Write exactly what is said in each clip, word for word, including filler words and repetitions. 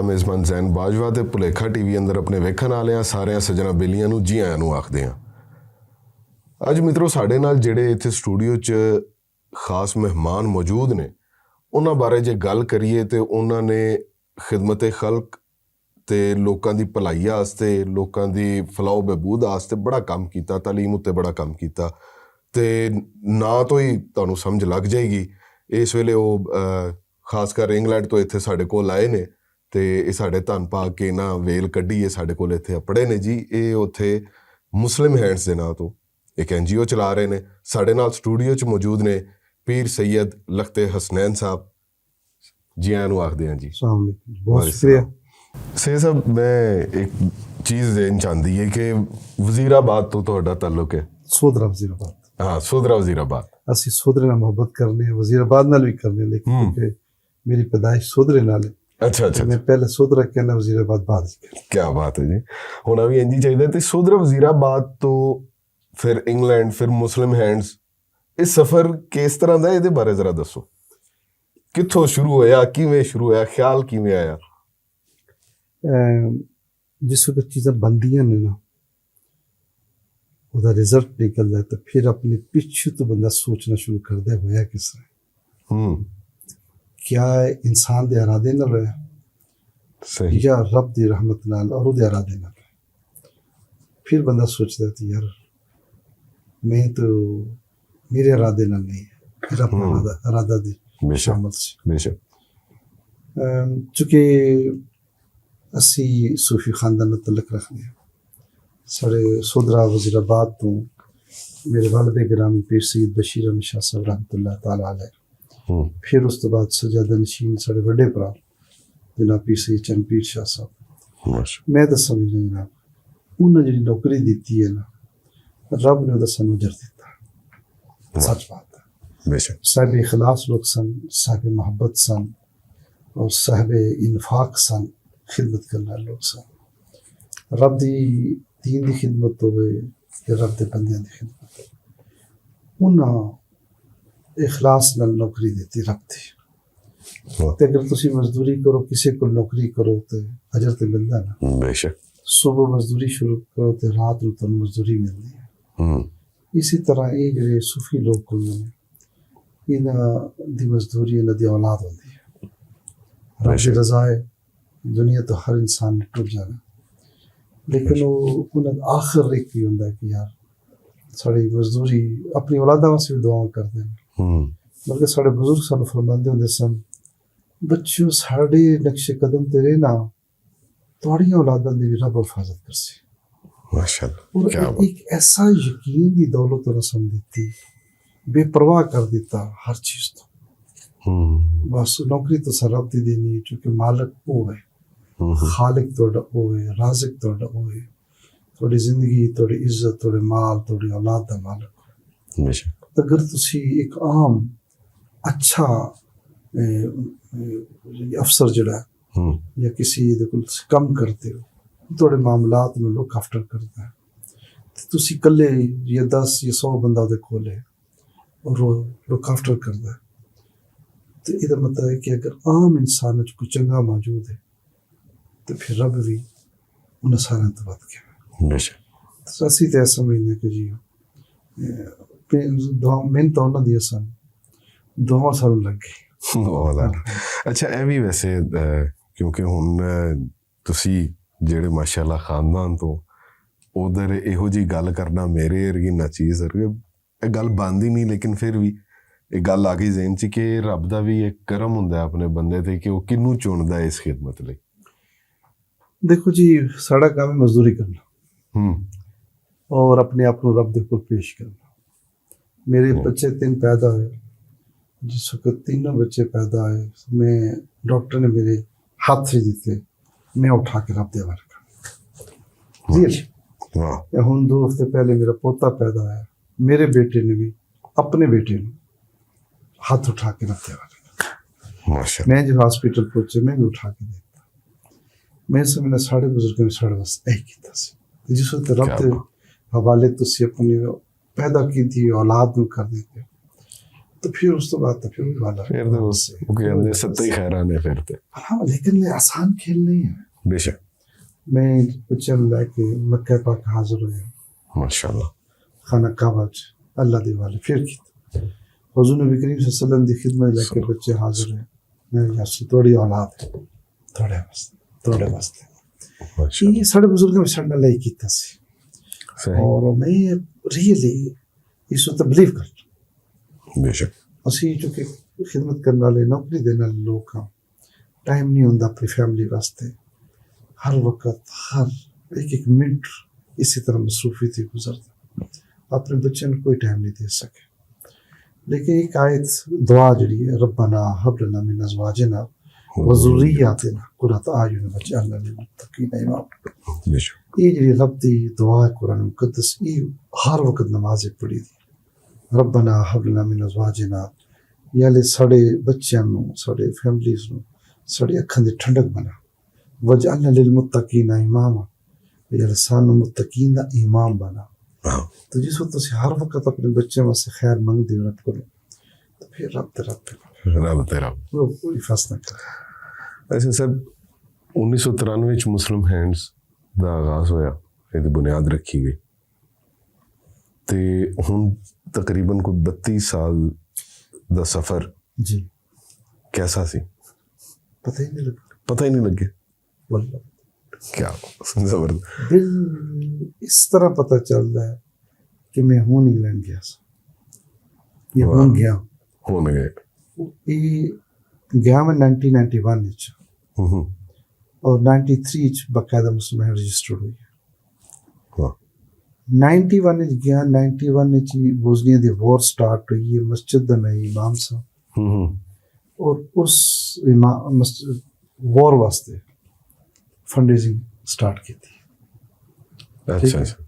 میزبان زین باجوا تے پلیکھا ٹی وی اندر اپنے ویکھن آلیاں ساریاں سجنا بیلیاں نوں جی آیاں نوں آکھدے ہاں۔ اج مترو، ساڈے نال جڑے ایتھے سٹوڈیو چ خاص مہمان موجود نے، انہاں بارے جے گل کریے تے انہاں نے خدمت خلق تے لوکاں دی بھلائی آستے، لوکاں دی فلاح و بہبود آستے بڑا کم کیتا، تعلیم اُتے بڑا کم کیتا۔ تے نہ تو ہی تہانوں سمجھ لگ جائے گی۔ اس ویلے او خاص کر انگلینڈ تو ایتھے ساڈے کول آئے نے، تے ایہہ ساڈے تن پا کے نہ ویل کڈی اے ساڈے کول ایتھے اپڑے نے جی۔ ایہہ اوتھے مسلم ہینڈز دے ناں توں اک این جی او چلا رہے نے۔ ساڈے نال سٹوڈیو چ موجود نے پیر سید لختے حسنین صاحب۔ جی آیاں نوں آکھدے ہاں جی۔ السلام علیکم جی، بہت شکریہ۔ سید صاحب، میں ایک چیز ذہن چاہندی ہے کہ وزیر آباد تو تہاڈا تعلق ہے؟ سودھرا وزیر آباد۔ ہاں، سودھرا وزیر آباد۔ اسی سودھرے نال محبت کرنے ہیں، وزیر آباد نال بھی کرنے ہیں، لیکن کیونکہ میری پیدائش سودھرے نال ہے، اچھا اچھا، میں پہلے سودھرا کہنا، وزیر آباد بعد وچ کہنا۔ کیا بات ہے جی۔ ہونا بھی انجی چاہیے۔ تے سودھرا وزیر آباد تو پھر انگلینڈ، پھر مسلم ہینڈز، یہ سفر کس طرح دا ہے، یہ بارے ذرا دسو۔ کتھوں شروع ہویا، کیویں شروع ہویا، خیال کیویں آیا؟ جس وقت چیزاں بندیاں نے نا، وہ رزلٹ نکلتا ہے تو پھر اپنے پیچھے تو بندہ سوچنا شروع کرتا ہے، ہویا کس طرح؟ کیا انسان دے ارادے نال ہویا؟ یا رب دی رحمت نال اور دے ارادے نال ہویا؟ پھر بندہ سوچتا ہے کہ یار، میں تو میرے ارادے نال نہیں ہے، رب ارادہ دی شامل سی۔ چونکہ اسی صوفی خاندان نال تعلق رکھنے ہیں۔ ساڈے سودھرا وزیر آباد تو میرے والد گرامی پیر سید بشیر احمد شاہ صاحب رحمۃ اللہ تعالی علیہ، پھر اس تو بعد سجادہ نشین ساڈے وڈے بھرا جناب پیر سید چند پیر شاہ صاحب۔ میں تو سمجھنا جناب، انہوں نے جڑی نوکری دیتی ہے نا، رب نے وہ سانو اجر دیتا۔ سچ بات ہے۔ صاحب اخلاص لوگ سن، صاحب محبت سن، اور صاحب انفاق سن، خدمت کرنے والے لوگ سن۔ رب دی دین دی خدمت ہوئے یا رب دے بندیاں دی خدمت ہوئے، انہاں اخلاص نال نوکری دیتی رب دی۔ تے اگر تسی مزدوری کرو، کسے کول نوکری کرو تے اجر تے ملدا نا۔ صبح مزدوری شروع کرو تے رات نوں تانوں مزدوری ملدی ہے۔ اسی طرح یہ جڑے صوفی لوگ ہوندے نے، انہاں دی مزدوری انہاں دی اولاد ہوندی ہے۔ رب دی رضا ہے، دنیا تو ہر انسان نے ٹر جانا، لیکن وہ انہاں دا آخر ایک ہی ہوندا ہے کہ یار، ساڈی مزدوری، اپنی اولاداں واسطے بھی دعاواں کردے نے۔ بلکہ ساڈے بزرگ سانوں فرماندے ہوندے سن، بچیو، ساڈے نقش قدم تے رہنا، تہاڈیاں اولاداں دی بھی رب حفاظت کرسی۔ اور ایک ایسا یقین دی دولت رسم دیتی، بے پرواہ کر دیتا ہر چیز تو۔ بس نوکری تو سر رب دی دینی ہے، کیونکہ مالک او ہے، خالق تہاڈا او ہے، رازق تہاڈا او ہے۔ تہاڈی زندگی، تہاڈی عزت، تہاڈے مال، تہاڈی اولاد دا مالک۔ اگر تسی ایک عام اچھا، اے، اے، افسر جڑا ہے یا کسی دے کول تسی کم کردے ہو، تہاڈے معاملات نوں لک آفٹر کردا ہے، تے تسی کلے یا دس یا سو بندہ دے کول ہے اور وہ لک آفٹر کردا ہے، تے اے دا مطلب ہے کہ اگر عام انسان وچ کوئی چنگا موجود ہے، تے پھر رب وی انہاں ساریاں تو ودھ کے۔ اسی تے ایسا مہینے کہ جی، اے، پہ-، دعا، محنت انہاں دی سن، دعا سانوں لگ گئی۔ اچھا، اے وی ویسے، اے، کیونکہ ہن، اے، تسی جڑے ماشاءاللہ خاندان تو ادھر ایہو جی گل کرنا میرے ارگی ناچیز ارگے، اے گل بندی نہیں، لیکن پھر وی اے گل آ گئی ذہن چ کہ رب دا وی ایک کرم ہوندا ہے اپنے بندے تے کہ وہ کنوں چندا ہے اس خدمت لئی۔ دیکھو جی، ساڈا کام ہے مزدوری کرنا اور اپنے آپ نوں رب دے کول پیش کرنا۔ میرے بچے تین پیدا ہوئے، جس وقت تینوں بچے پیدا ہوئے، میں، ڈاکٹر نے میرے ہاتھ وچ دیتے، میں اٹھا کے رب دے حوالے کر۔ جی اچھا۔ ہن دو ہفتے پہلے میرا پوتا پیدا ہویا، میرے بیٹے نے بھی اپنے بیٹے نوں ہاتھ اٹھا کے رب دے حوالے کر۔ میں جو ہاسپٹل پہنچے، میں بھی اٹھا کے دیتا۔ میں سمجھنا ساڈے بزرگاں نے ساڈے واسطے اے کیتا سی۔ تے جس وقت رب دے حوالے تسی اپنی پیدا کیتی اولاد نوں کر دیتے، پھر اس تو بعد تو پھر بھی والا پھر تو اس، وہ کہندے ستہ ہی خیراں نے پھر تے۔ ہاں، لیکن یہ آسان کھیل نہیں ہے۔ بے شک۔ میں بچے لے کے مکہ پاک حاضر ہویا۔ ماشاءاللہ۔ خانہ کعبہ چ اللہ دے والے پھر کیتا۔ حضور نبی کریم صلی اللہ علیہ وسلم دی خدمت لے کے بچے حاضر ہیں۔ میں یار سے تھوڑی اولاد ہے۔ تھوڑے واسطے، تھوڑے واسطے۔ ماشاءاللہ۔ یہ ساڑے بزرگوں میں ساڑے نال ہی کیتا سی۔ صحیح۔ اور میں ریئلی اس کو تبلیغ کر۔ بے شک۔ اسی چونکہ خدمت کرنے والے، نوکری دینے والے لوگ ہاں، ٹائم نہیں ہوندا اپنی فیملی واسطے۔ ہر وقت، ہر ایک ایک منٹ اسی طرح مصروفی تھی گزردا۔ اپنے بچے نوں کوئی ٹائم نہیں دے سکے۔ لیکن ایک آیت دعا جڑی ہے، "ربنا ہب لنا من ازواجنا و ذریاتنا قرۃ اعین واجعلنا للمتقین اماما۔" بے شک۔ یہ جڑی رب دی دعا ہے قرآن مقدس، یہ ہر وقت نماز پڑھی دی۔ "ربنا ہب لنا من ازواجنا"، یعنی ساڈے بچیاں نوں، ساڈے فیملیز نوں، ساڈی اکھاں دی ٹھنڈک بنا۔ "واجعلنا للمتقین اماما"، یعنی سانوں متقین دا امام بنا۔ ہاں۔ تو جس وقت تسی ہر وقت اپنے بچیاں واسطے خیر منگدے ہو رب کولوں، تو پھر رب تے رب ہے۔ رب تے رب۔ وہ کوئی فیصلہ نہ کرے۔ ایسے سر، انیس سو ترانوے وچ مسلم ہینڈز دا آغاز ہویا، یہ بنیاد رکھی گئی۔ تے ہن تقریباً کوئی بتیس سال دا سفر جی۔ کیسا سی؟ پتہ ہی نہیں لگا۔ پتہ ہی نہیں لگے۔ واللہ۔ کیا زبردست۔ دل اس طرح پتہ چلدا ہے کہ میں ہن انگلینڈ گیا سا۔ یہ واہ۔ ہن گیا۔ ہن گئے۔ یہ گیا میں نائنٹین نائنٹی ون وچ۔ ہوں ہوں۔ اور نائنٹی تھری وچ باقاعدہ مسلمان رجسٹرڈ ہوئی ہے۔ واہ۔ نائنٹی ون وچ گیا، نائنٹی ون وچ ہی بوزنیا دی وار سٹارٹ ہوئی ہے، مسجد دا میں امام سا۔ ہوں ہوں۔ اور اس امام، مسجد، وار واسطے فنڈ ریزنگ سٹارٹ کی تھی۔ اچھا، ٹھیک ہے؟ اچھا۔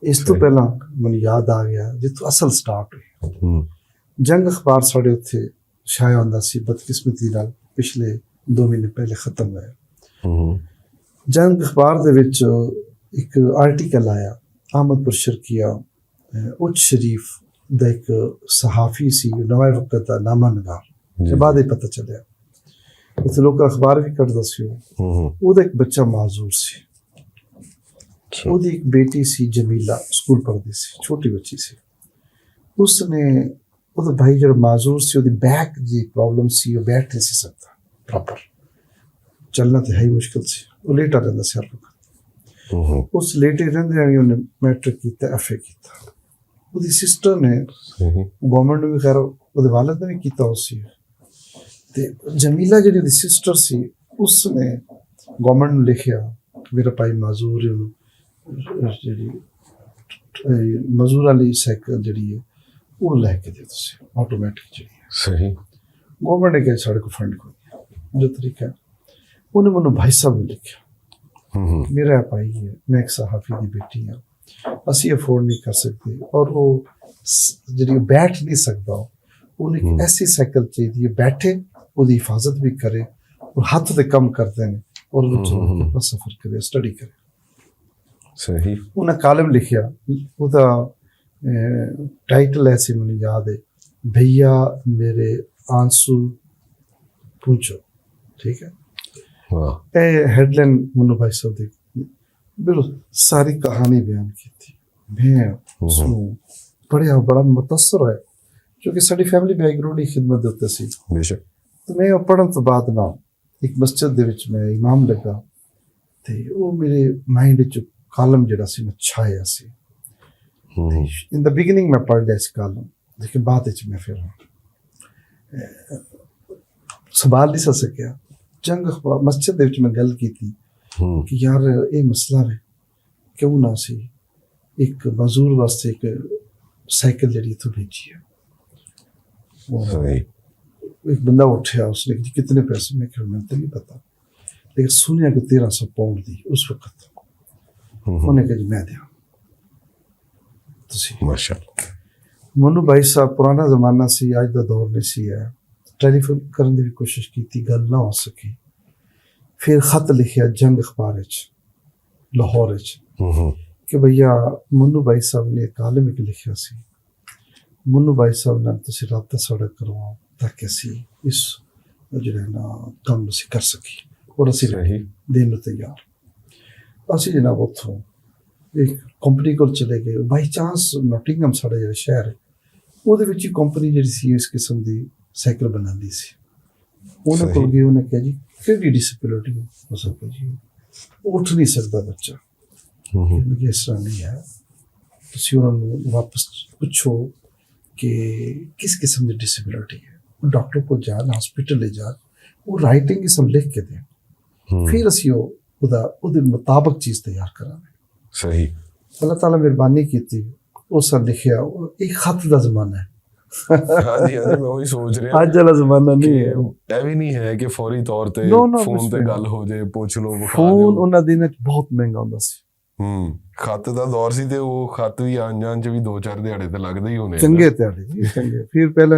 اس تو صحیح۔ پہلا مجھے یاد آ گیا جتوں اصل سٹارٹ ہوئی۔ ہوں۔ جنگ اخبار ساڑے اتھے شائع ہوندا سی، بدقسمتی نال پچھلے دو مہینے پہلے ختم ہویا۔ ہوں۔ جنگ اخبار دے وچ ایک آرٹیکل آیا، احمد پر شرقیہ، اہ، اچ شریف دا ایک صحافی سی، نوائے وقت دا نامہ نگار۔ جی، تے بعد جی۔ ہی پتہ چلیا۔ اتھے لوک اخبار بھی کٹدا سی۔ ہوں ہوں۔ او دا ایک بچہ معذور سی۔ اچھا۔ او دی ایک بیٹی سی جمیلہ، سکول پڑھدی سی، چھوٹی بچی سی۔ اس نے، او دا بھائی جڑا معذور سی، او دی بیک دی پرابلم سی، او بیٹھ نہیں سی سکدا پراپر۔ چلنا تے ہے ہی مشکل سی، او لیٹا رہندا سی ہر وقت۔ ہوں ہوں۔ اس لیٹے رہندے نے انہیں میٹرک کیتا، ایف اے کیتا۔ او دی سسٹر نے، صحیح۔ گورنمنٹ نوں بھی خیر، او دے والد نے بھی کیتا ہو سی۔ تے جمیلہ جڑی دی سسٹر سی، اس نے گورنمنٹ نوں لکھیا، "میرا بھائی معذور ہے، جڑی، اے، معذور والی سائیکل جڑی ہے، وہ لے کے دے تسی، آٹومیٹک جڑی ہے۔" صحیح۔ گورنمنٹ نے کہا، "ساڑے کو فنڈ کوئی نہیں۔" جو طریقہ ہے، انہیں مینوں بھائی صاحب نے لکھیا، ہوں ہوں۔ "میرا بھائی ہے، میں ایک صحافی دی بیٹی ہاں۔" اسی افورڈ نہیں کر سکتے، اور وہ س-، جڑی بیٹھ نہیں سکتا، انہیں ایک ہوں۔ ایسی سائیکل چاہیے بیٹھے، وہ دی حفاظت بھی کرے، اور ہاتھ دے کم کرتے ہیں، اور وہ ہوں، چلو ہوں، ہوں۔ اپنا سفر کرے، سٹڈی کرے۔ صحیح۔ انہیں کالم لکھیا، وہ دا، اے، ٹائٹل ایسی مجھے یاد ہے، "بھیا میرے آنسو پوچھو۔" ٹھیک ہے؟ واہ۔ اے ہیڈ لائن منو بھائی صاحب دی بالکل ساری کہانی بیان کی تھی۔ میں ہوں۔ اس نوں پڑھیا، بڑا متاثر ہویا، کیونکہ ساڈی فیملی بیک گراؤنڈ ہی خدمت دے اُتے سی۔ بے شک۔ تے میں او پڑھن تو بعد نہ ایک مسجد دے وچ میں امام لگا، تے او میرے مائنڈ وچ کالم جڑا سی، میں چھایا سی۔ ہوں۔ ان دا بگننگ میں پڑھ لیا سی کالم، لیکن بعد وچ میں پھر سنبھال نہیں سا سکیا۔ جنگ اخبار مسجد دے وچ میں گل کی تھی ہوں۔ کہ یار، اے مسئلہ ہے، کیوں نہ سی ایک معذور واسطے ایک سائیکل جڑی اتھوں بھیجی ہے۔ وہ صحیح۔ ایک بندہ اٹھیا، اس نے کہا، "جی، کتنے پیسے؟" میں کہا، "میں تو نہیں پتا، لیکن سنیا کہ تیرہ سو پاؤنڈ دی اس وقت۔" ہوں ہوں۔ انہیں کہا، "جی، میں دیاں۔" تسی۔ ماشاءاللہ۔ منو بھائی صاحب، پرانا زمانہ سی، اج دا دور نہیں سی ہے۔ ٹیلی فون کرن دی بھی کوشش کیتی، گل نہ ہو سکی۔ پھر خط لکھیا جنگ اخبار وچ، لاہور وچ، ہوں ہوں۔ کہ بھیا، منو بھائی صاحب نے ایک کالم ایک لکھیا سی، منو بھائی صاحب نال تسی رابطہ ساڈا کرواؤ، تاکہ اسی اس جڑے نا کم اسی کر سکی، اور اسی دین نو تیار۔ اسی جناب اتھوں ایک کمپنی کول چلے گئے، بائی چانس نوٹنگم ساڈا جڑا شہر ہے، اودے وچ ہی کمپنی جڑی سی اس قسم دی سائیکل بناندی سی۔ انہاں کول گئے، انہاں کہا جی، کیڑی ڈسیبلٹی ہو سکتا جی؟ اٹھ نہیں سکتا بچہ۔ کہنے کہ اس طرح نہیں ہے، تسی انہاں نوں واپس پوچھو کہ کس قسم دی ڈسیبلٹی ہے۔ ڈاکٹر کو جان، ہاسپٹل لے جان، وہ رائٹنگ قسم لکھ کے دین، پھر اسی او ادا اودے مطابق چیز تیار کراں۔ صحیح۔ اللہ تعالیٰ مہربانی کیتی، اس نے لکھیا۔ ایک خط دا زمانہ ہے۔ ہاں جی، ہاں جی، میں وہی سوچ رہا۔ اج والا زمانہ نہیں ہے۔ یہ بھی نہیں ہے کہ فوری طور تے فون تے گل ہو جائے، پوچھ لو، بخا فون انہاں دناں چ بہت مہنگا ہوندا سی۔ ہوں۔ خط دا دور سی تے وہ خط بھی آن جان چ بھی دو چار دیہاڑے تے لگدے ہی ہونے۔ چنگے دیہاڑے جی، چنگے۔ پھر پہلے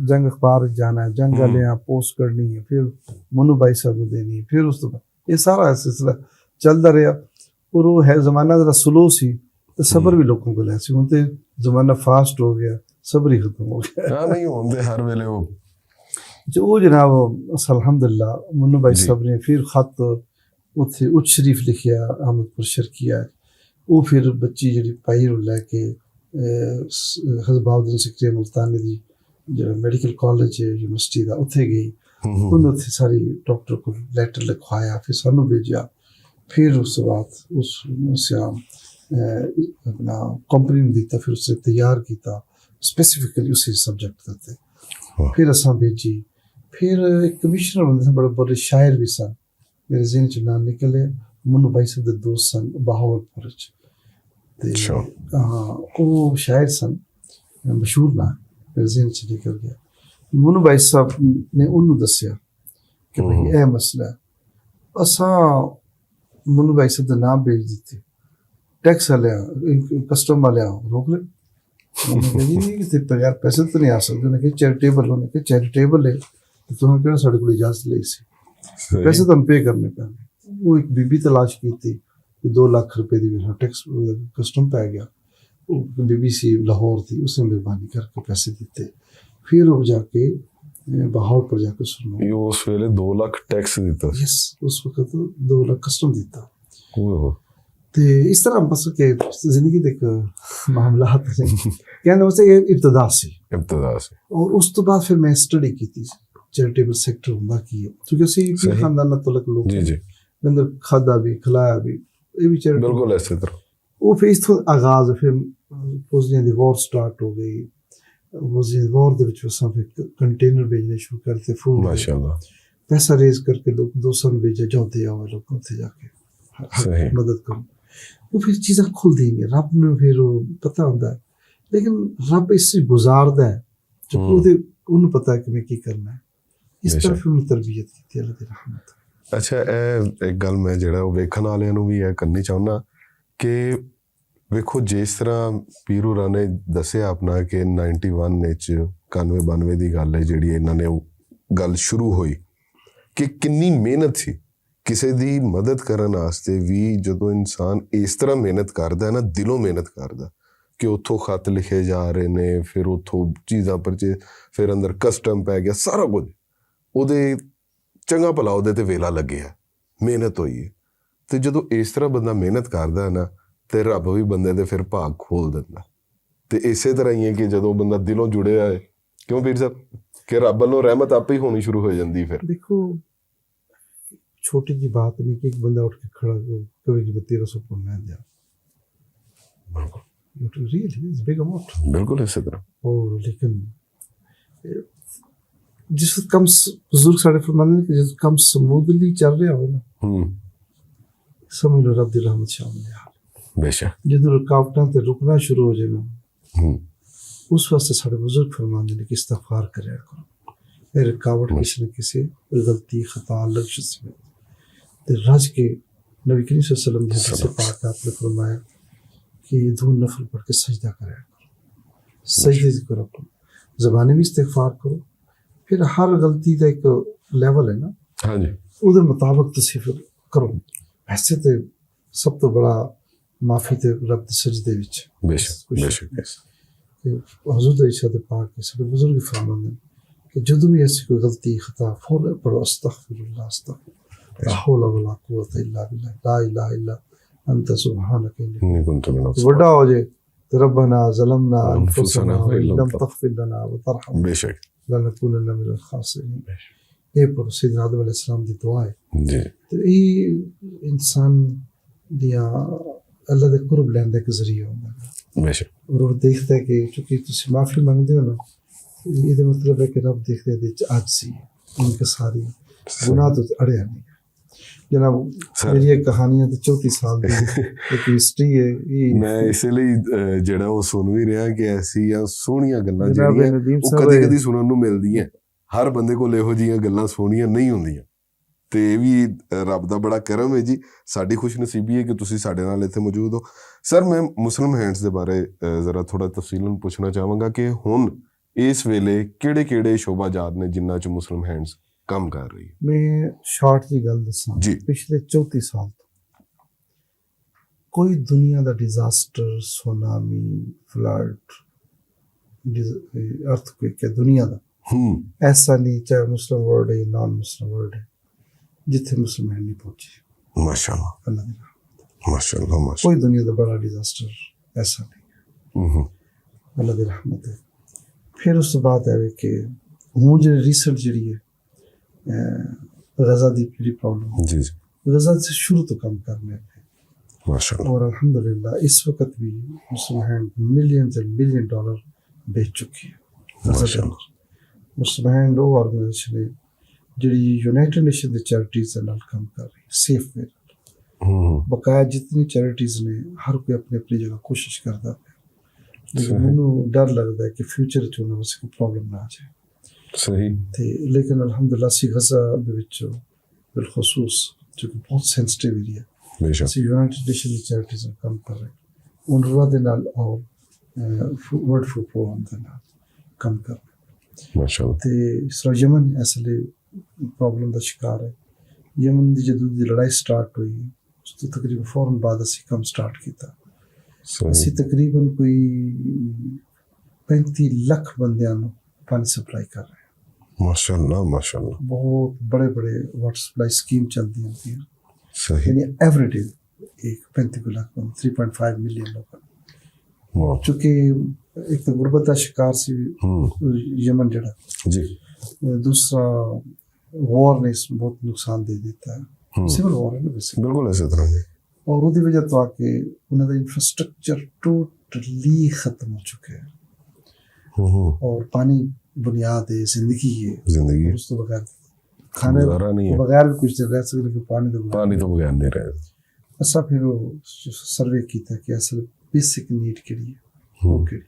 جنگ اخبار وچ جانا ہے، جنگ والے آ پوسٹ کرنی ہے، پھر منو بھائی صاحب نوں دینی ہے، پھر اس تو بعد یہ سارا سلسلہ چلدا رہیا۔ اور وہ ہے زمانہ ذرا سلو سی، تے صبر بھی لوگوں کو لے سی۔ ہن تے زمانہ فاسٹ ہو گیا، صبر ہی ختم ہو گیا۔ ہاں، نہیں، ہن تے ہر ویلے وہ جو وہ جناب، الحمدللہ، منو بھائی صاحب نے پھر خط اتھے اچ شریف لکھیا، احمد پور شرقیہ۔ وہ پھر بچی جڑی پائی نوں لے کے، اے، س-، حضرت بہاؤالدین سکری ملتانی دی جڑا میڈیکل کالج ہے یونیورسٹی دا، اتھے گئی۔ انہوں اتھے ساری ڈاکٹر کو لیٹر لکھوایا، پھر سانوں بھیجیا۔ پھر اس بعد اس، اس، اے، اپنا کمپنی نے دیتا، پھر اسے تیار کیتا اسپیسیفکلی اسی سبجیکٹ تے۔ پھر اساں بھیجی۔ پھر ایک کمشنر ہوندے سن، بڑے بڑے شاعر بھی سن، میرے ذہن چ نام نکلے، منو بھائی صاحب دے دوست سن بہاول پور چ۔ تے ہاں، او شاعر سن، مشہور نام میرے ذہن چ نکل گیا۔ منو بھائی صاحب نے انہوں دسیا کہ بھئی، اے مسئلہ ہے۔ اساں منو بھائی صاحب دا نام بھیج دتے، ٹیکس والے، کسٹم والے روک لے۔ انہوں نے کہا، "جی، یہ تے بغیر پیسے تو نہیں آ سکتے۔" انہوں نے کہا، "چیریٹیبل۔" انہوں نے کہا، "چیریٹیبل ہے، تو تمہیں کہڑا ساڈے کول اجازت لئی سی؟ پیسے تمہیں پے کرنے پینے۔" وہ ایک بی بی تلاش کی تھی کہ دو لاکھ روپے دی میرا ٹیکس، کسٹم پہ گیا۔ وہ بی بی سی لاہور تھی، اس نے مہربانی کر کے پیسے دیتے۔ پھر وہ جا کے، اے، بہاول پر جا کے سنو۔ یہ اس ویلے دو لاکھ ٹیکس دیتا سی۔ یس، اس وقت دو لاکھ کسٹم دیتا۔ تے اس طرح بس کہ زندگی دے ایک معاملات نے۔ کہنے واسطے یہ ابتدا سی۔ ابتدا سی۔ اور اس تو بعد پھر میں سٹڈی کی تھی، چیریٹیبل سیکٹر ہوندا کی ہے۔ کیونکہ اسی بھی خاندان نال تعلق لوگ ہیں۔ جی۔ میں اندر کھادا بھی، کھلایا بھی، یہ بھی چیریٹیبل۔ بالکل ایسے طرح۔ وہ پھر اس تو آغاز، پھر فوجیاں دی وار سٹارٹ ہو گئی۔ وزیر وار دے وچ اساں پھر کنٹینر بھیجنے شروع کرتے، فوڈ دے۔ ماشاءاللہ۔ پیسہ ریز کر کے لوگ دوستاں نوں بھیجے، جاؤ تے آؤ لوگ اتھے جا کے مدد کرو۔ وہ پھر چیزاں کھل دیں گے، رب نوں پھر وہ پتہ ہوندا ہے۔ لیکن رب اس سے گزاردا ہے، جو وہ دے، انہوں پتہ ہے کہ میں کی کرنا ہے۔ اس طرح پھر انہوں تربیت کی تھی، اللہ دی رحمت۔ اچھا، اے ایک گل میں جڑا وہ ویکھن والے نوں بھی یہ کرنی چاہنا کہ ویکھو، جس طرح پیرو رانے دسیا اپنا کہ نائنٹی ون وچ، اکانوے بانوے دی گل ہے جیڑی انہاں نے او گل شروع ہوئی کہ کنی محنت سی کسے دی مدد کرن واسطے وی۔ جدوں انسان اس طرح محنت کردا ہے نا، دلوں محنت کردا کہ اتھوں خط لکھے جا رہے نے، پھر اتھوں چیزاں پرچے، پھر اندر کسٹم پہ گیا، سارا کچھ اودے چنگا بھلا اودے تے ویلا لگے ہے، محنت ہوئی ہے۔ تے جدوں اس طرح بندہ محنت کردا ہے نا، تے رب وی بندے دے پھر بھاگ کھول دیندا۔ تے اسے طرح ہی ہے کہ جدوں بندہ دلوں جڑیا ہے، کیوں پیر صاحب، کہ رب والوں رحمت آپ ہی ہونی شروع ہو جاندی پھر۔ دیکھو، چھوٹی جی بات نہیں کہ ایک بندہ اٹھ کے کھڑا ہو، کبھی جی بتی رسو پر میں دیا۔ بالکل۔ It really is big amount۔ بالکل اسی طرح۔ اور لیکن جس وقت کم س-، بزرگ ساڈے فرماندے نے کہ جس کم سمودلی چل رہا ہوئے نا، سمجھ لو رب دی رحمت شامل ہے۔ بے شک۔ جدوں رکاوٹاں تے رکنا شروع ہو جائے نا، اس واسطے ساڈے بزرگ فرماندے نے کہ استغفار کریا کرو۔ اے رکاوٹ کسی نہ کسی غلطی، خطا، لغزش سمیت۔ تے رج کے نبی کریم صلی اللہ علیہ وسلم دی حدیث پاک آپ نے فرمایا کہ دو نفل پڑھ کے سجدہ کریا کرو۔ سجدے ذکر کرو۔ زبانی بھی استغفار کرو۔ پھر ہر غلطی دا ایک لیول ہے نا۔ ہاں جی۔ اودے مطابق تسی پھر کرو۔ ویسے تے سب تو بڑا معافی تے رب دے سجدے وچ۔ بے شک، بے شک۔ کہ حضور دے ارشاد پاک کے سارے بزرگ فرماندے کہ جدوں بھی ایسی کوئی غلطی خطا، فوراً پڑھو، استغفر اللہ، استغفر اللہ، لا حول ولا قوت الا باللہ، لا الہ الا انت سبحانک انی۔ نہیں کنت من الظالمین۔ وڈا ہو جائے تو ربنا ظلمنا انفسنا وان لم تغفر لنا وترحمنا بے شک۔ لنکونن من الخاسرین۔ بے شک۔ یہ پڑھو، سیدنا آدم علیہ السلام دی دعا ہے۔ جی۔ تو یہ انسان دیاں اللہ دے قرب لین دا ایک ذریعہ ہوندا ہے۔ بے شک۔ اور وہ دیکھتا ہے کہ چونکہ تسی معافی منگدے ہو نا، یہ دے مطلب ہے کہ رب دیکھتے دے وچ عاجزی ہے، انکساری ہے، صحیح۔ گناہ تو اڑیا نہیں۔ جناب، سر۔ میری ایک کہانیاں تے چوتی سال دی ایک ہسٹری ہے۔ یہ میں اسی لیے، اہ، جڑا وہ سن بھی رہا کہ ایسی یا سوہنیاں گلاں جناب جڑیاں ندیم وہ صاحب کدی ہے۔ کدی سنن نوں ملدیاں۔ ہر بندے کول ایہو جیہاں گلاں سوہنیاں نہیں ہوندیاں۔ تے اے وی رب دا بڑا کرم ہے جی، ساڈی خوش نصیبی ہے کہ تسی ساڈے نال ایتھے موجود ہو۔ سر، میں مسلم ہینڈز دے بارے، اے، ذرا تھوڑا تفصیلاً پوچھنا چاہواں گا کہ ہن اس ویلے کیڑے کیڑے شعبہ جات نے جنہاں چ مسلم ہینڈز کم کر رہی ہے؟ میں شارٹ جی گل دساں، جی۔ پچھلے چوتی سال تو کوئی دنیا دا ڈیزاسٹر، سونامی، فلڈ، ارتھ کوئک ہے دنیا دا، ہوں۔ ایسا نہیں، چاہے مسلم ورلڈ ہے، نان مسلم ورلڈ ہے، جتھے مسلم ہے نہیں پہنچے۔ ماشاءاللہ۔ اللہ دی رحمت۔ ماشاءاللہ، ماشاءاللہ۔ کوئی دنیا دا بڑا ڈیزاسٹر ایسا نہیں۔ ہوں۔ اللہ دی رحمت ہے۔ پھر اس تو بعد ہے کہ ہوں جی ریسنٹ جڑی ہے، اے، غزہ دی پوری پرابلم۔ جی، جی۔ غزہ سے شروع تو کم کرنے پہ۔ ماشاءاللہ۔ اور الحمدللہ اس وقت بھی مسلم ہینڈ ملین سے ملین ڈالر بیچ چکی ہے غزہ کے اندر۔ ماشاءاللہ۔ مسلم ہینڈ وہ آرگنائزیشن ہے جڑی یونائٹڈ نیشن دی چیریٹیز دے نال کم کر رہی ہے، سیف وے نال۔ ہوں۔ بقایا جتنی چیریٹیز نے، ہر کوئی اپنی اپنی جگہ کوشش کردا پیا، لیکن صحیح۔ مینوں ڈر لگدا ہے کہ فیوچر چ انہاں واسطے کوئی پرابلم نہ آ جائے۔ صحیح۔ تے لیکن الحمدللہ اسی غزہ دے وچ بالخصوص جو کہ بہت سینسٹیو ایریا ہے، بے شک۔ اسی یونائٹڈ نیشن دی چیریٹیز نال کم کر رہے ہیں، اونروا دے نال اور، اے، فو-، ورلڈ فوڈ پروگرام دے نال کم کر رہے ہیں۔ ماشاءاللہ۔ تے اس طرح یمن اس لیے پرابلم دا شکار ہے۔ یمن دی جدوں دی لڑائی سٹارٹ ہوئی، اس تو تقریباً فوراً بعد اسی کم سٹارٹ کیتا۔ صحیح۔ اسی تقریباً کوئی پینتی لکھ بندیاں نوں پانی سپلائی کر رہے ہیں۔ ماشاءاللہ، ماشاءاللہ۔ بہت بڑے بڑے واٹر سپلائی سکیم چلدی ہوندی ہے۔ صحیح۔ یعنی ایوری ڈے ایک پینتی لکھ بندے، تھری پوائنٹ فائیو ملین لوگ۔ واہ۔ چونکہ ایک تو غربت دا شکار سی ہوں۔ یمن جڑا۔ جی۔ دوسرا وار نے اس بہت نقصان دے دیتا ہے۔ ہوں۔ سول وار ہے نا بیسکلی۔ بالکل ایسے طرح جی۔ اور اودی وجہ تو آ کے انہاں دا انفراسٹرکچر ٹوٹلی ختم ہو چکا ہے۔ ہوں ہوں۔ اور پانی بنیاد ہے، زندگی ہے۔ زندگی۔ اور اس تو بغیر کھانے گزارا نہیں ہے۔ بغیر بھی کچھ دن رہ سکتے، لیکن پانی تو بغیر پانی تو بغیر نہیں رہ سکتے۔ اساں پھر وہ سروے کیتا کہ اصل بیسک نیڈ کیڑی ہے، ہوں۔ وہ کیڑی۔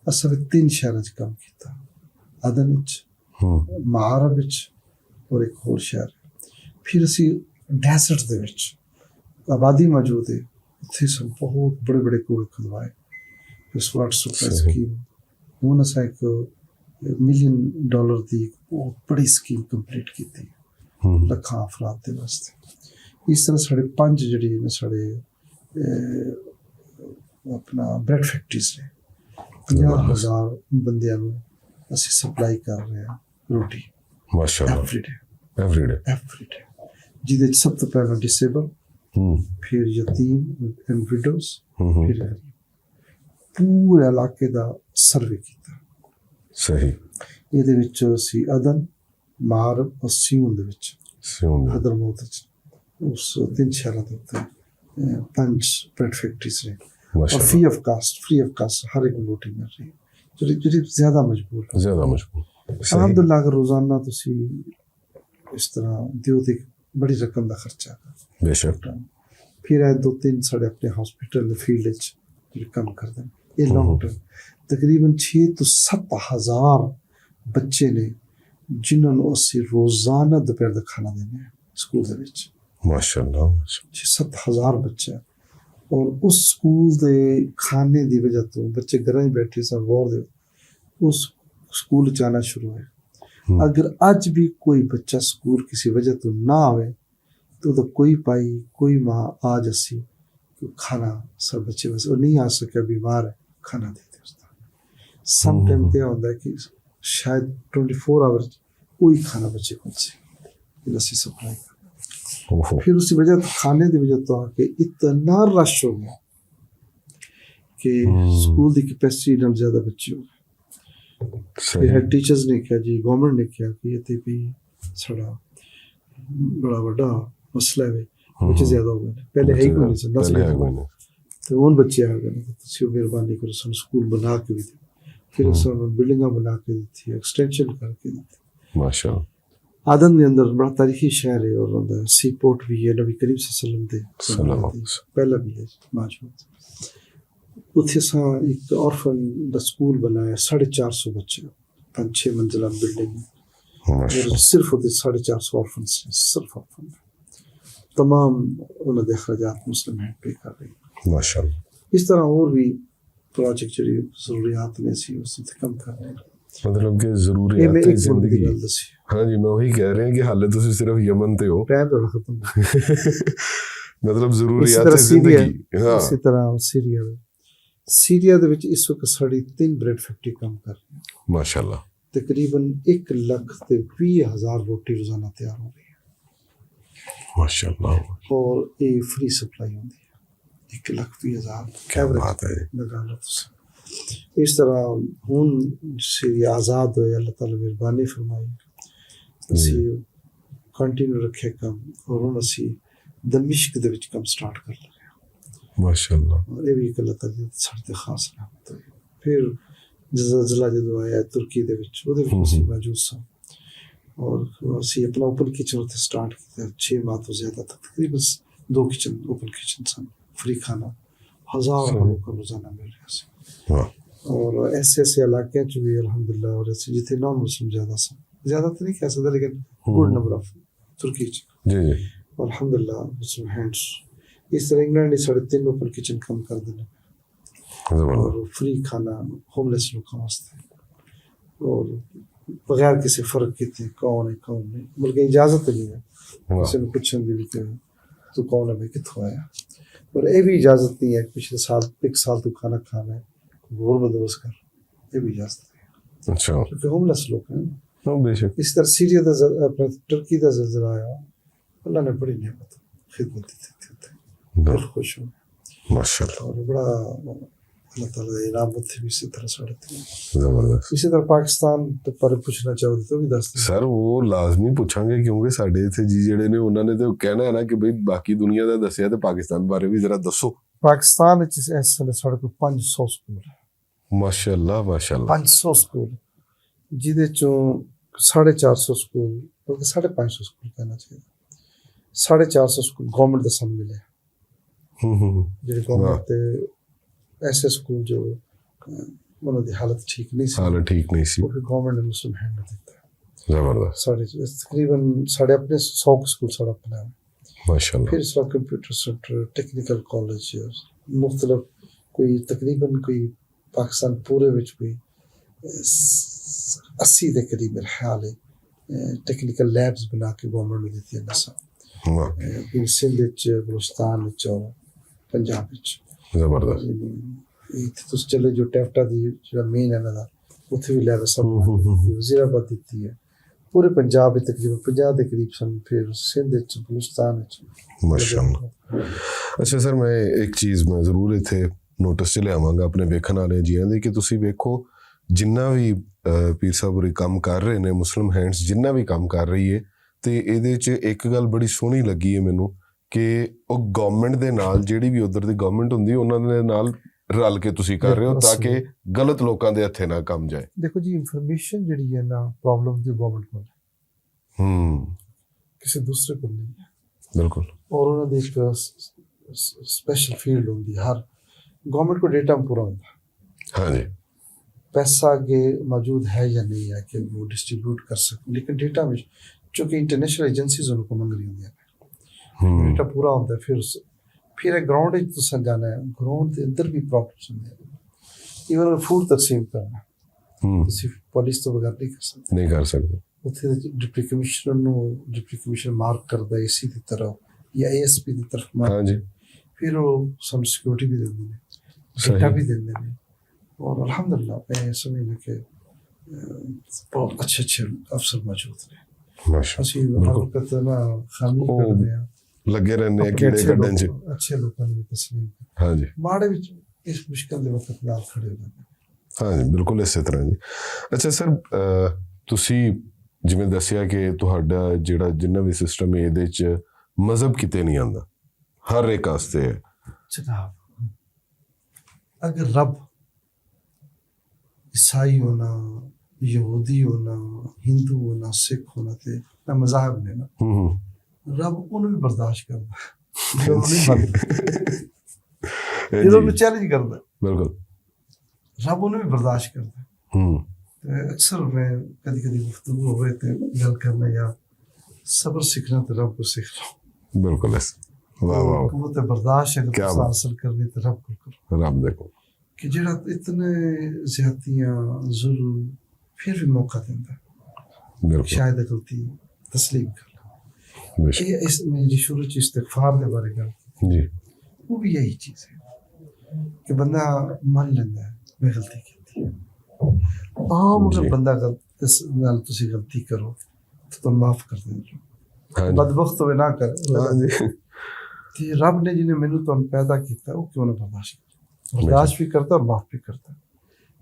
اساں پھر تین شہراں چ کم کیتا، عدن وچ، ہوں۔ معارب وچ اور ایک ہور شہر۔ پھر اسی ڈیزرٹ دے وچ آبادی موجود ہے، اتھے سب بہت بڑے بڑے کنویں کھدوائے۔ اس واٹر سپلائی صحیح۔ سکیم، ہن اساں ایک ملین ڈالر دی ایک بہت بڑی سکیم کمپلیٹ کیتی، ہوں۔ لکھاں افراد دے واسطے۔ اس طرح ساڑھے پنج جڑی نے ساڑھے، اے، اپنا بریڈ فیکٹریز نے، پنجاہ ہزار بندیاں نوں اسی سپلائی کر رہے ہیں روٹی۔ ماشاءاللہ۔ Every day. Every day. Every day. جس سب تو پہلے ڈسیبل، ہوں۔ پھر یتیم اینڈ ویڈوز، ہوں ہوں۔ پھر غریب۔ پورے علاقے دا سروے کیتا۔ صحیح۔ یہ دے وچ اسی عدن، معارب اور seven they which, seven they. حضرموت وچ، اس تین شہراں دے اُتے، اے، پنج بریڈ فیکٹریز نے۔ اور ماشاءاللہ۔ Free of cost, free of cost ہر ایک نوں روٹی مل رہی ہے۔ جڑی، جڑی زیادہ مجبور ہے۔ زیادہ مجبور۔ صحیح۔ الحمدللہ اگر روزانہ تسی اس طرح دیو تے بڑی رقم دا خرچہ ہے۔ بے شک۔ پھر اے دو تین ساڑے اپنے ہاسپٹل دے فیلڈ وچ جڑے کم کردے نے، اے ہوں۔ Long term. تقریباً چھ تو ست ہزار بچے نے جنہاں نوں اسی روزانہ دوپہر دا کھانا دینے ہیں سکول دے وچ۔ ماشاءاللہ، ماشاءاللہ۔ چھ ست ہزار بچے، اور اس سکول دے کھانے دی وجہ تو بچے گھراں ہی بیٹھے سن، غور دے اس سکول چ آنا شروع ہوئے۔ ہوں۔ اگر اج بھی کوئی بچہ سکول کسی وجہ تو نہ آوے، تو دا کوئی پائی، کوئی ماں آ جاسی کہ کھانا سب بچے واسطے، وہ نہیں آ سکیا، بیمار ہے، کھانا دے دے اس دا۔ سم ٹائم تے ہوندا ہے کہ شاید ٹوئنٹی فور آور کوئی کھانا بچے کول سے، جیہڑا اسی سپلائی کرنا۔ اوہو۔ پھر اس وجہ تو، کھانے دی وجہ تو آ کے اتنا رش ہو گیا کہ ہم۔ سکول دی کیپیسٹی نال زیادہ بچے ہو گئے۔ صحیح۔ پھر ہیڈ ٹیچرز نے کہا جی، گورنمنٹ نے کہا کہ یہ تے بھی ساڑا بڑا وڈا مسئلہ ہے، بچے ہم۔ زیادہ ہو گئے۔ پہلے ہے ہی بچے کوئی نہیں سن، دس پہلے ہے گیارہ۔ کوئی نہیں۔ تے ہن بچے آ گئے نے، تے تسی مہربانی کرو، سانوں سکول بنا کے بھی دے۔ پھر ہم۔ اساں انہاں بلڈنگاں بنا کے دتی، ایکسٹینشن کر کے دتی۔ ماشاءاللہ۔ آدن دے اندر بڑا تاریخی شہر ہے، اور انہاں دا سی پورٹ بھی ہے، نبی کریم صلی اللہ علیہ وسلم دے سلام۔ زمانے دے پہلا بھی ہے موجود۔ اتھے اساں ایک اورفن دا سکول بنایا، ساڑھے چار سو بچے، پنج چھ منزلہ بلڈنگ ہے۔ ماشاءاللہ۔ اور صرف اتھے ساڑھے چار سو اورفن سے، صرف اورفن۔ تمام انہاں دے اخراجات مسلم ہیلتھ پے کر رہی ہے۔ ماشاءاللہ۔ اس طرح اور بھی پروجیکٹ جڑی ضروریات نے سی، اس تے کم کر رہے ہیں۔ مطلب کہ یہ میں ضروریات ایک ملک دی زندگی۔ گل دسی۔ ہاں جی، میں وہی کہہ رہا کہ حالے تسی صرف یمن تے ہو۔ ٹائم تھوڑا ختم ہو۔ مطلب اسی ضروریات طرح سیریا، زندگی۔ ہاں۔ اسی طرح سیریا، سیریا دے وچ اس وقت ساڑی تین بریڈ فیکٹری کام کر رہی ہے۔ ماشاءاللہ۔ تقریباً ایک لکھ تے ویہہ ہزار روٹی روزانہ تیار ہو رہی ہے۔ ماشاءاللہ۔ اور یہ فری سپلائی ہوندی ہے، ایک لکھ ویہہ ہزار۔ کیا ایوریج بات ہے۔ لگا لو تسی۔ اس طرح ہن سیریا آزاد ہوئے، اللہ تعالیٰ مہربانی فرمائی۔ جی۔ اسی کنٹینیو رکھے کم، اور ہن اسی دمشق دے وچ کم سٹارٹ کر لگے۔ ماشاءاللہ۔ اور یہ بھی ایک اللہ تعالیٰ دی ساڈے تے خاص رحمت ہوئی۔ پھر زلزلہ جدوں آیا ترکی دے وچ، اودے وچ ہم، اسی ہم۔ موجود سن۔ اور اسی اپنا اوپن کچن اتھے سٹارٹ کیتا، چھ ماہ تو زیادہ تک تقریباً دو کچن، اوپن کچن سن، فری کھانا، ہزار صحیح۔ لوکاں نوں روزانہ مل رہا سی۔ واہ۔ اور ایسے ایسے علاقے چ بھی الحمدللہ، اور ایسے جتھے نان مسلم زیادہ سن، زیادہ تو نہیں کہہ سکتا، لیکن ہم، گڈ ہم۔ نمبر آف ترکی چ۔ جی، جی۔ الحمدللہ، مسلم ہینڈز۔ اس طرح انگلینڈ نے ساڑھے تین اوپن کچن کم کر دینا۔ زبردست۔ اور فری کھانا ہوملیس لوکاں واسطے۔ اور بغیر کسی فرق کیتے کون ہے، کون نہیں، بلکہ اجازت نہیں ہے۔ واہ۔ کسی نوں پوچھن دی بھی کہ تو کون ہے، بھائی، کتھوں آیا؟ اور یہ بھی اجازت نہیں ہے کہ پچھلے سال، ایک سال تو کھانا کھانا ہے، کوئی ہور بندوبست کر، یہ بھی اجازت نہیں ہے۔ اچھا۔ کیونکہ ہوملیس لوگ ہیں۔ ہاں، بے شک۔ اس طرح سیریا دا زل-، اپنا ٹرکی دا زلزلہ آیا، اللہ نے بڑی نعمت خدمت دی تھی، تھی، تھی۔ واہ۔ دل خوش ہو۔ ماشاءاللہ۔ اور بڑا اللہ تعالیٰ دا انعام اتھے بھی اسی طرح ساڑے تے۔ زبردست۔ اسی طرح پاکستان تے بارے پوچھنا چاہو تو بھی دس دیں۔ سر، وہ لازمی پوچھاں گے، کیونکہ ساڈے اتھے جی جڑے نے، انہاں نے تے کہنا ہے نا کہ بھئی، باقی دنیا دا دسیا تے پاکستان بارے بھی ذرا دسو۔ پاکستان وچ اس ویلے ساڑے کول پنج سو سکول ہے۔ ماشاءاللہ، ماشاءاللہ۔ پنج سو سکول، جدے چوں ساڑھے چار سو سکول، بلکہ ساڑھے پنج سو سکول کہنا چاہیے، ساڑھے چار سو سکول گورنمنٹ دا سب ملے۔ ہوں، ہوں، ہوں۔ جڑے گورنمنٹ واہ۔ تے ایسے سکول جو، آ، انہاں دی حالت ٹھیک نہیں سی۔ حالت ٹھیک نہیں سی۔ وہ پھر گورنمنٹ نے مسلم ہینڈ دیتا۔ زبردست۔ ساڑھے، تقریباً ساڑھے اپنے سو سکول ساڑھا اپنا ہے۔ ماشاءاللہ۔ پھر اس وقت کمپیوٹر سینٹر، ٹیکنیکل کالج، مختلف کوئی تقریباً کوئی پاکستان پورے وچ کوئی، اے، س-، اسی دے قریب میرا خیال ہے، اے، ٹیکنیکل لیبز بنا کے گورنمنٹ نے دتی ہے نسا۔ واہ۔ اے، پھر سندھ وچ، بلوچستان وچ اور پنجاب وچ۔ زبردست۔ اے، اتھے تس چلے جو ٹیفٹا دی جڑا مین ہے نا، اتھے بھی لیب سب ہوں، ہوں، ہوں، ہوں۔ وزیر آباد دتی ہے۔ پورے پنجاب وچ تقریباً پنجاہ دے قریب سن، پھر سندھ وچ، بلوچستان وچ۔ ماشاءاللہ۔ اچھا سر، میں ایک چیز میں ضرور اتھے نوٹس چ لے آواں گا اپنے ویکھن والے جیاں دے کہ تسی ویکھو، جنہ بھی، آ، پیر صاحب ہوری کم کر رہے نے، مسلم ہینڈز جنہ بھی کم کر رہی ہے، تے ایدے چ ایک گل بڑی سوہنی لگی ہے مینوں کہ او گورنمنٹ دے نال، جیڑی بھی ادھر دی گورنمنٹ ہوندی، انہاں دے نال رل کے تسی کر رہے ہو، بالکل تاکہ صحیح۔ غلط لوکاں دے ہتھے نہ کم جائے۔ دیکھو جی، انفارمیشن جیڑی ہے نا، پرابلم دی گورنمنٹ کول ہے۔ ہوں۔ کسی دوسرے کول نہیں ہے۔ بالکل۔ اور انہاں دی ایک س-، س-، سپیشل فیلڈ ہوندی ہے، ہر گورنمنٹ کو ڈیٹا پورا ہوندا ہے۔ ہاں جی۔ پیسہ اگے موجود ہے یا نہیں ہے کہ وہ ڈسٹریبیوٹ کر سکیں، لیکن ڈیٹا میں، چونکہ انٹرنیشنل ایجنسیز ان کو منگ رہی ہوندی ہیں، ہوں۔ ڈیٹا پورا ہوندا ہے، پھر اس، پھر ایک گراؤنڈ وچ تساں جانا ہے، گراؤنڈ دے اندر بھی پرابلمز ہوندے ہیں۔ ایون فوڈ تقسیم کرنا، ہوں۔ تسی پولیس تو بغیر نہیں کر سکتے۔ نہیں کر سکتے۔ اتھے ڈپٹی کمشنر نو، ڈپٹی کمشنر مارک کردا اے سی دی طرف یا اے ایس پی دی طرف مارک۔ ہاں جی۔ پھر وہ سانوں سیکیورٹی بھی دیندے نے، صحیح۔ ڈیٹا بھی دیندے نے۔ اور الحمدللہ میں یہ سمجھنا کہ بہت اچھے اچھے افسر موجود نے۔ ماشاءاللہ۔ اسی ہر وقت نا خامی کردے ہاں۔ لگے رہنے ہیں کیڑے کڈن چ۔ اچھے لوکاں دی تسلیم۔ ہاں جی۔ ماڑے وچ اس مشکل دے وقت نال کھڑے ہوئے۔ ہاں جی، بالکل اسی طرح جی۔ اچھا سر، تسی جویں دسیا کہ تہاڈا جیہڑا جنہ وی سسٹم ہے ایہدے چ مذہب کتے نہیں آندا، ہر ایک آستے ہے۔ جناب، اگر رب عیسائی ہونا، یہودی ہونا، ہندو ہونا، سکھ ہونا، تے میں مذاہب نے نا، رب انہوں بھی برداشت کرنا۔ جو انہوں نہیں بنتا، جو انہوں چیلنج کرنا، بالکل۔ رب انہوں بھی برداشت کرنا۔ تے اکثر میں کدی کدی گفتگو ہوئے تے گل کرنا، یا صبر سیکھنا تے رب کو سیکھ لو۔ بالکل ایسا۔ واہ، واہ، واہ۔ قوت برداشت اگر کیا تساں بات۔ حاصل کرنی تے رب کو کرو۔ رب دے کو۔ کہ جڑا اتنے زیادتیاں، ظلم، پھر بھی موقع دیندا۔ بالکل۔ شاید غلطی تسلیم کر لو۔ بے شک۔ یہ اس میں جی شروع چ استغفار دے بارے گل کی۔ جی۔ وہ بھی یہی چیز ہے کہ بندہ من لیندا ہے، میں غلطی کیتی ہے۔ عام اگر جی۔ بندہ غلط، اس نال تسی غلطی کرو تو تم معاف کر دیں۔ ہاں جی۔ بدبخت ہوئے نہ کر۔ ہاں جی۔ تے رب نے جنہیں مینوں تم پیدا کیتا، وہ کیوں نہ برداشت کرے؟ برداشت بھی کرتا اور معاف بھی کرتا۔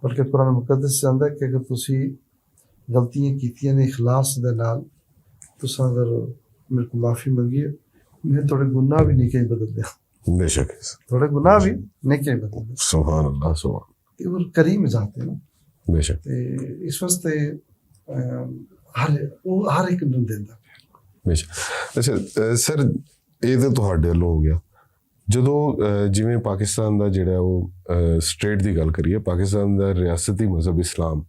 بلکہ قرآن مقدس سے آندا ہے کہ اگر تسی غلطیاں کیتیاں نے اخلاص دے نال، تساں اگر میرے کو معافی منگی ہے، میں تھوڑے گناہ بھی نہیں کہیں بدل دیا۔ بے شک۔ تھوڑے گناہ بھی نہیں کہیں بدل دیا۔ سبحان اللہ، سبحان۔ یہ وہ کریم ذات ہے نا۔ بے شک۔ تے اس واسطے، آم، ہر، وہ ہر ایک نوں دیندا پیا۔ بے شک۔ اچھا، اے، سر، یہ تو تہاڈے لو ہو گیا۔ جدوں، اے، جویں پاکستان دا جڑا ہے وہ، اے، سٹیٹ دی گل کریے، پاکستان دا ریاستی مذہب اسلام،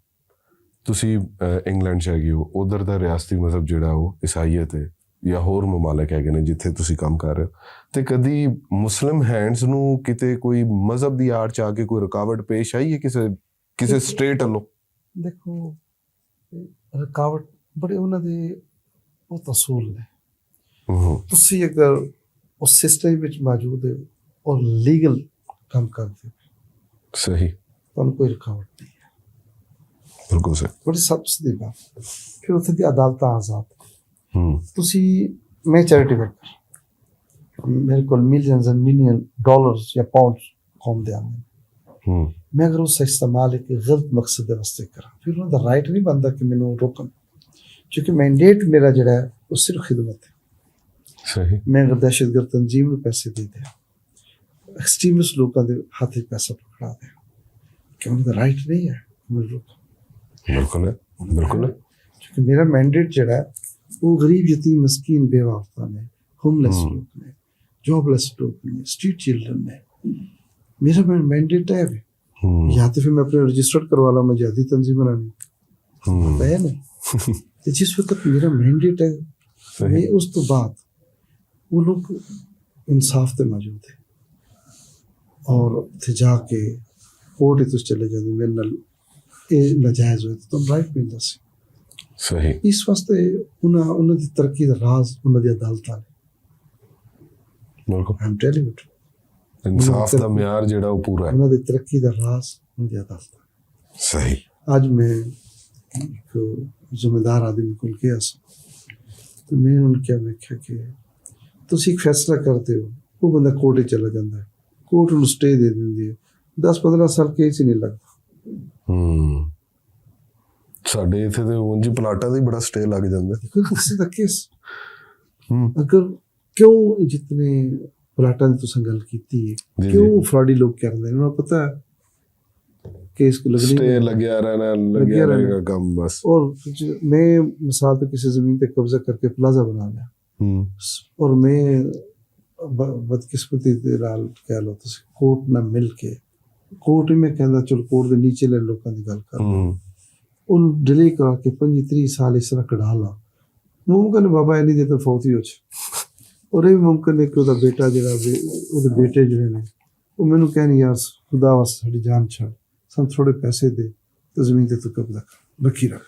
تسی، اے، انگلینڈ چ گئے ہو، ادھر دا ریاستی مذہب جڑا وہ عیسائیت ہے یا ہور ممالک ہے کہ نہیں جتھے تسی کام کر رہے ہو، تے کدی مسلم ہینڈز نو کتے کوئی مذہب دی آڑ چ آ کے کوئی رکاوٹ پیش آئی ہے کسے، کسے سٹیٹ ولوں؟ دیکھو، رکاوٹ بڑے انہاں دے بہت اصول نے۔ تسی اگر اس سسٹم وچ موجود ہے اور لیگل کام کردے ہو، صحیح۔ تانوں کوئی رکاوٹ نہیں ہے۔ بالکل صحیح۔ بڑی سب سیدھی بات۔ پھر اتھے دی عدالتاں آزاد۔ تسی، میں چیریٹی ورکر، میرے کول ملینز اینڈ ملین ڈالرز یا پاؤنڈز قوم دے آندے نے۔ میں اگر اس استعمال ایک غلط مقصد دے واسطے کراں، پھر انہاں دا رائٹ نہیں بندا کہ مینوں روکن، کیونکہ مینڈیٹ میرا جڑا ہے وہ صرف خدمت ہے۔ صحیح۔ میں اگر دہشت گرد تنظیم نوں پیسے دے دیاں، ایکسٹریمسٹ لوکاں دے ہاتھ وچ پیسہ پکڑا دیاں، کہ انہاں دا رائٹ نہیں ہے مینوں روکن؟ بالکل ہے، بالکل ہے۔ کیونکہ میرا مینڈیٹ جڑا ہے وہ غریب، یتیم، مسکین، بیوہ عورتاں نے، ہوملیس لوک نے، جاب لیس لوگ نے، اسٹریٹ چلڈرن نے۔ میرا مین-، مینڈیٹ ہے بھی۔ یا تو پھر میں اپنے رجسٹرڈ کروا لاں، میں جہادی تنظیم بنانی۔ پتہ ہے نہیں۔ تو جس وقت میرا مینڈیٹ ہے، میں اس تو بعد وہ لوگ انصاف تے موجود ہے۔ اور اتھے جا کے کورٹ ہی تس چلے جاندے، میرے نال اے ناجائز ہوئے تو تم رائٹ ملدا سی۔ صحیح۔ اس واسطے انہاں، انہاں دی ترقی دا راز انہاں دی عدالتاں نے۔ بالکل۔ I'm telling you۔ انصاف دا معیار جڑا وہ پورا ہے۔ انہاں دی ترقی دا راز انہاں دی عدالتاں۔ صحیح۔ اج میں ایک ذمہ دار آدمی کول گیا سا، تو میں انہوں نے کیا، میں کہا کہ تسی ایک فیصلہ کرتے ہو، وہ بندہ کورٹ ہی چلا جاتا ہے، کورٹ انہوں سٹے دے دیندی ہے، دس پندرہ سال کیس ہی نہیں لگتا۔ ہوں۔ ساڈے اتھے تے اونج ہی پلاٹاں دا ہی بڑا سٹے لگ جاندا ہے۔ دیکھو، this is the case۔ ہوں۔ اگر کیوں جتنے پلاٹاں دی تساں گل کیتی ہے، جی، جی۔ کیوں فراڈی لوگ کردے نے؟ انہاں پتہ ہے کہ اس کو لگنے سٹے لگیا رہنا، لگیا لگیا رہے رہنا۔ گا کم بس۔ اور میں مثال تو کسی زمین تے قبضہ کر کے پلازہ بنا لیا۔ ہوں۔ اور میں ب-، بدقسمتی دے نال کہہ لو، تسی کورٹ نہ مل کے، کورٹ ہی میں کہندا، چلو کورٹ دے نیچے لے لوکاں دی گل کر۔ ہوں۔ انہوں ڈیلے کرا کے پنجی تری سال اس طرح کڈا لا۔ ممکن ہے بابا اینی دے تو فوت ہی ہو جائے۔ اور یہ بھی ممکن ہے کہ وہ بیٹا جڑا بے-، وہ بیٹے جڑے نے، وہ مینوں کہن، "یار، خدا واسطے ساڈی جان چھڑ، سن تھوڑے پیسے دے، تے زمین تے تو قبضہ کر، رکھی رکھ۔"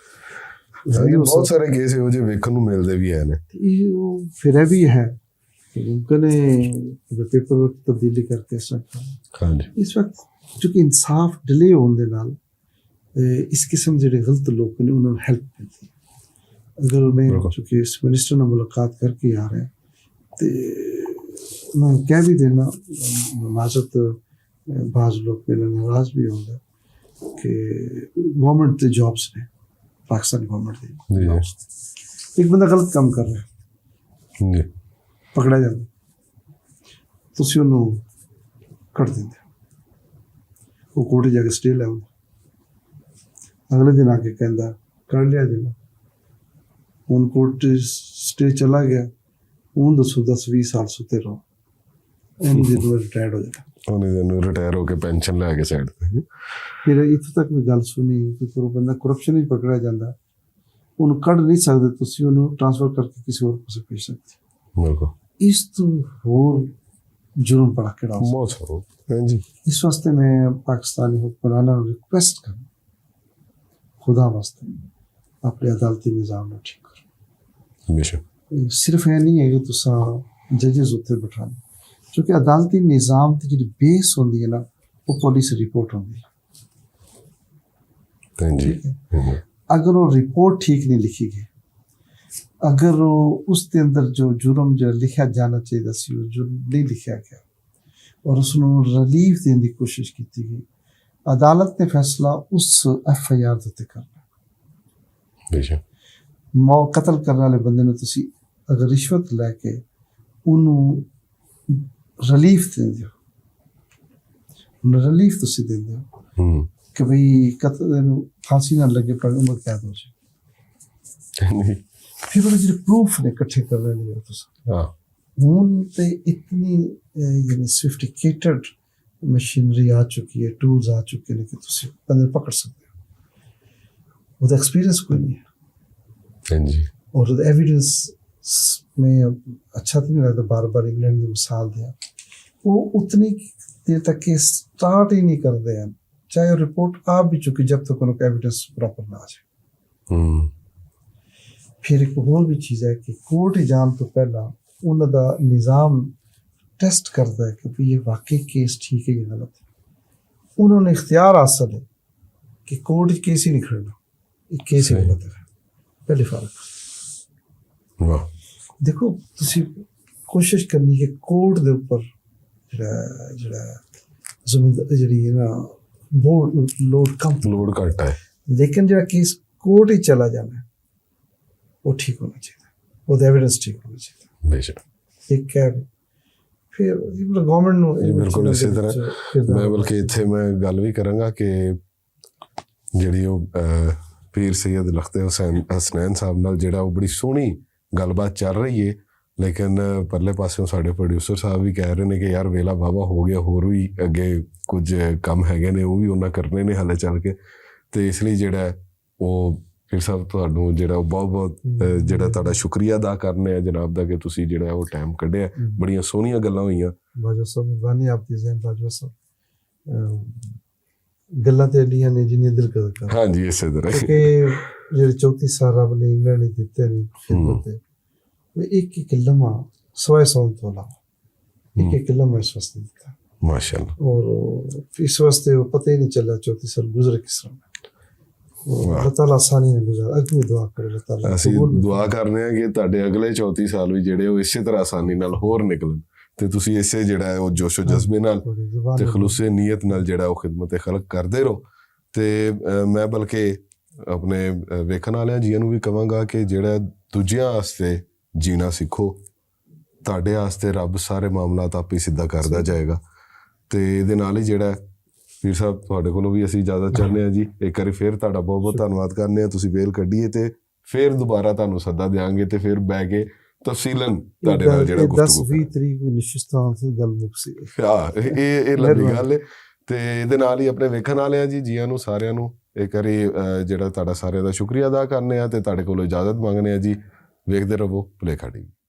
زمین اس بہت سارے کیس یہو جہے ویکھن نوں ملدے بھی ہے نے۔ یہ وہ پھر یہ بھی ہے کہ ممکن ہے کہ پیپر ورک تبدیلی کر کے اس طرح کرنا۔ ہاں جی۔ اس وقت کیونکہ انصاف ڈیلے ہون دے نال اس قسم دے جیہڑے غلط لوک نے انہاں نوں ہیلپ ملدی۔ اگر میں چونکہ اس منسٹر نال ملاقات کر کے آ رہا تے میں کہہ بھی دینا، معذرت، بعض لوک میرے ناراض بھی ہوندا کہ گورنمنٹ دے جابس نے، پاکستان گورنمنٹ دے جابس نے۔ ایک بندہ غلط کام کر رہا ہے، پکڑا جاندا، تسی انہوں کٹ دیندے، وہ کورٹ جا کے سٹے لے آؤں، اگلے دن آ کے کہندا کر لیا جی۔ ہن کورٹ سٹے چلا گیا، ہن دسو دس ویہہ سال ستے رہو، اینی دن میں ریٹائرڈ ہو جانا۔ انہیں دن ریٹائر ہو کے پینشن لے کے سائڈ تے۔ پھر اتھوں تک بھی گل سنی کہ پھر وہ بندہ کرپشن ہی پکڑا جاندا، انہوں کڈ نہیں سکدے، تسی انہوں ٹرانسفر کر کے کسی اور پاسے بھیج سکدے۔ بالکل۔ اس تو ہور جرم بڑا کیڑا ہو سکدا؟ بہت سارا۔ ہاں جی۔ اس واسطے میں پاکستانی حکمراناں نوں ریکویسٹ کرنا، خدا واسطے اپنے عدالتی نظام نوں ٹھیک کرو۔ بے شک۔ صرف یہ نہیں ہے کہ تساں ججز اتنے بٹھانے، کیونکہ عدالتی نظام تے جڑی بیس ہوندی ہے نا، وہ پولیس رپورٹ ہوندی ہے۔ ہاں جی۔ ٹھیک ہے۔ ہاں۔ اگر وہ رپورٹ ٹھیک نہیں لکھی گئی، اگر وہ اس دے اندر جو جرم جو لکھا جانا چاہیے سی، وہ جرم نہیں لکھا گیا اور اس نوں ریلیف دین دی کوشش کیتی گئی، عدالت نے فیصلہ اس ایف آئی آر دے تے کرنا۔ بے شک۔ مو-، قتل کرنے والے بندے نوں تسی اگر رشوت لے کے انہوں ریلیف دیندے ہو، انہوں ریلیف تسی دیندے ہو ہوں۔ کہ بھئی قتل نوں پھانسی نہ لگے پر عمر قید ہو جائے۔ جی۔ پھر وہ جڑے پروف نے اکٹھے کرنے لے تسا۔ ہاں۔ ہن تے اتنی، اے، یعنی سوفیسٹیکیٹڈ مشینری آ چکی ہے، ٹولز آ چکے نے کہ تسی بندے نوں پکڑ سکتے ہو۔ وہ ایکسپیرینس کوئی نہیں ہے۔ ہاں جی۔ اور ایویڈنس میں اچھا تو نہیں لگتا بار بار انگلینڈ کی مثال دیا، وہ اتنی دیر تک کہ سٹارٹ ہی نہیں کرتے ہیں، چاہے وہ رپورٹ آپ بھی چکی جب تک ان کا ایویڈنس پراپر نہ آ جائے۔ ہوں۔ پھر ایک ہور بھی چیز ہے کہ کورٹ جان تو پہلا انہاں دا نظام ٹیسٹ کردا ہے کہ بھی یہ واقعی کیس ٹھیک ہے یا غلط ہے۔ انہوں نے اختیار حاصل ہے کہ کورٹ وچ کیس ہی نہیں کھڑنا، یہ کیس ہی صحیح۔ غلط ہے۔ پہلے فرق۔ واہ۔ دیکھو، تسی کوشش کرنی کہ کورٹ دے اوپر جڑا، جڑا زمین، جڑی ہے نا، بورڈ، لوڈ کم۔ لوڈ گھٹ ہے۔ لیکن جڑا کیس کورٹ ہی چلا جانا ہے، وہ ٹھیک ہونا چاہیے، وہ ایویڈنس ٹھیک ہونا چاہیے۔ بے شک۔ ایک ہے، پھر گورنمنٹ نو یہ بالکل اسی طرح۔ میں بلکہ اتھے میں گل بھی کراں گا کہ جڑی وہ، آ، پیر سید لختے حسین، حسنین صاحب نال جڑا وہ بڑی سوہنی گل بات چل رہی ہے، لیکن پرلے پاسوں ساڈے پروڈیوسر صاحب بھی کہہ رہے نے کہ یار ویلا بابا ہو گیا، ہور بھی اگے کچھ کم ہے گئے نے، وہ بھی انہاں کرنے نے حالے چل کے۔ تے اس لئی جڑا ہے، وہ پھر صاحب تہانوں جڑا وہ بہت بہت، آ، جڑا تہاڈا شکریہ ادا کرنے ہیں جناب دا کہ تسی جڑا ہے وہ ٹائم کڈیا۔ بڑیاں سوہنیاں گلاں ہوئیاں۔ باجوہ صاحب، مہربانی آپ دی، زین باجوہ صاحب۔ آ، گلاں تے اڈیاں نے جنہیں دل کر کر۔ ہاں جی، اسے طرح۔ کیونکہ جڑے چوتھی سال رب نے انگلینڈ نے دتے نے خدمت ہے، وہ ایک ایک لمحہ سوائے سون تو علاوہ ایک ایک لمحہ اس واسطے دتا۔ ماشاءاللہ۔ اور اس واسطے وہ پتہ ہی نہیں چلا چوتھی سال گزرے کس طرح۔ اللہ تعالیٰ آسانی نے گزار، اگے بھی دعا کرے اللہ تعالیٰ اسی قبول بھی دعا کرنے ہیں کہ تہاڈے اگلے چوتھی سال بھی جڑے وہ اسی طرح آسانی نال ہور نکلن۔ تے تسی اسے جڑا ہے، او جوش و جذبے نال تے خلوص نیت نال جڑا ہے، او خدمت خلق کردے رہو۔ تے، اے، میں بلکہ اپنے، اے، ویکھن والیاں جیاں نوں وی کہاں گا کہ جڑا دوجیاں واسطے جینا سکھو، تہاڈے واسطے رب سارے معاملات آپ ہی سیدھا کردا جائے گا۔ تے ایہدے نال ہی جڑا ہے، پیر صاحب، تہاڈے کولوں وی اسی اجازت چاہنے ہاں جی۔ ایک واری پھر تہاڈا بہت بہت دھنواد کرنے ہاں، تسی ویل کڈی ہے تے فیر دوبارہ تہانوں سدا دیاں گے تے فیر بہ کے تفصیلاً تہاڈے نال جڑا گفتگو کراں گے۔ تریک وی نشستاں تے گل مک سی۔ ہاں، اے، اے، اے لمبی گل ہے۔ تے ایہدے نال ہی اپنے ویکھن والیاں جی، جیاں نوں ساریاں نوں ایک واری، اے، جڑا تہاڈا ساریاں دا شکریہ ادا کرنے آ تے تہاڈے کولوں اجازت منگنے آ جی۔ ویکھدے رہو بھلیکھا ٹی وی۔